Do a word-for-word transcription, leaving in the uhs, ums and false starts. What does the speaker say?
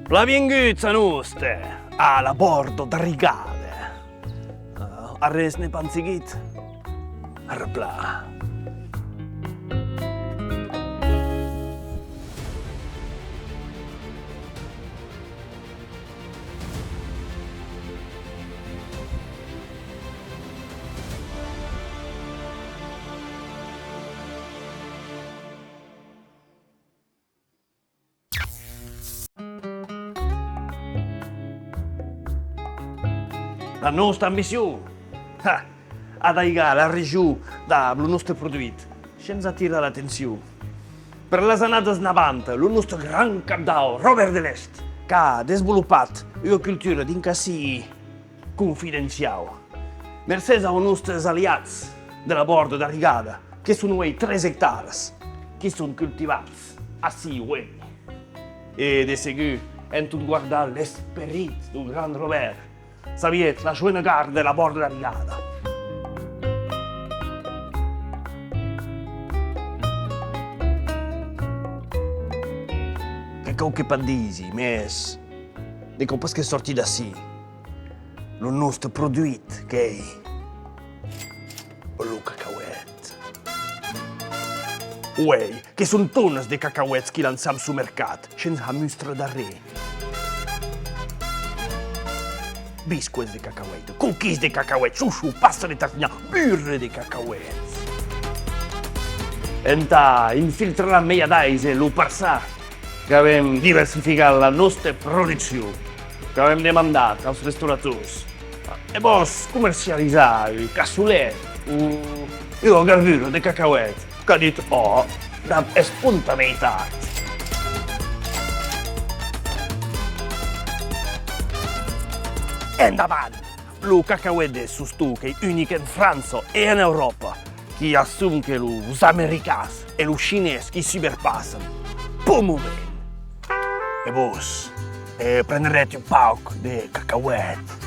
Plan vienguts a noste, a la Bòrda d'Arrigada. Ah, arrés n'ai pas seguit? Ara plan. La nosta ambicion, ha, a d'aigar la region dab lo noste produit, shens atirar l'atencion. Per las annadas navanta, lo noste grand capdau, Robèrt de Lèst, qu'a desvolopat ua cultura dinc ací confidenciau. Mercés aus nostes aliats de la Bòrda d'Arrigada, que son uei tres ectaras qui son cultivats ací uei. E de segur, en tot guardar l'esperit deu grand Robèrt, sabietz, la joena garda de la Bòrda d'Arrigada. Que cau que p'ac disi, mès ne cau pas que sòrti d'ací. Lo noste produit qu'ei lo cacauet. Uei, que son tonas de cacauets qui lançam suu mercat, shens har mustra d'arren. Biscuits de cacauet, cookies de cacauet, chuchu, pasta de tartinar, burre de cacauet. Entà infiltrar mei ad aise lo parçan, qu'avem diversificat la nosta produccion, qu'avem demandat aus restaurators e vos comercializar un caçolet o ua garbura de cacauet, qu'a dit òc dab espontaneïtat. Endavant! Lo cacauet de Soustó qu'ei unic en França e en Euròpa, qui a sonque los americans e los chinés qui suberpassan. Pau moment! E vos, e preneretz un pauc de cacauet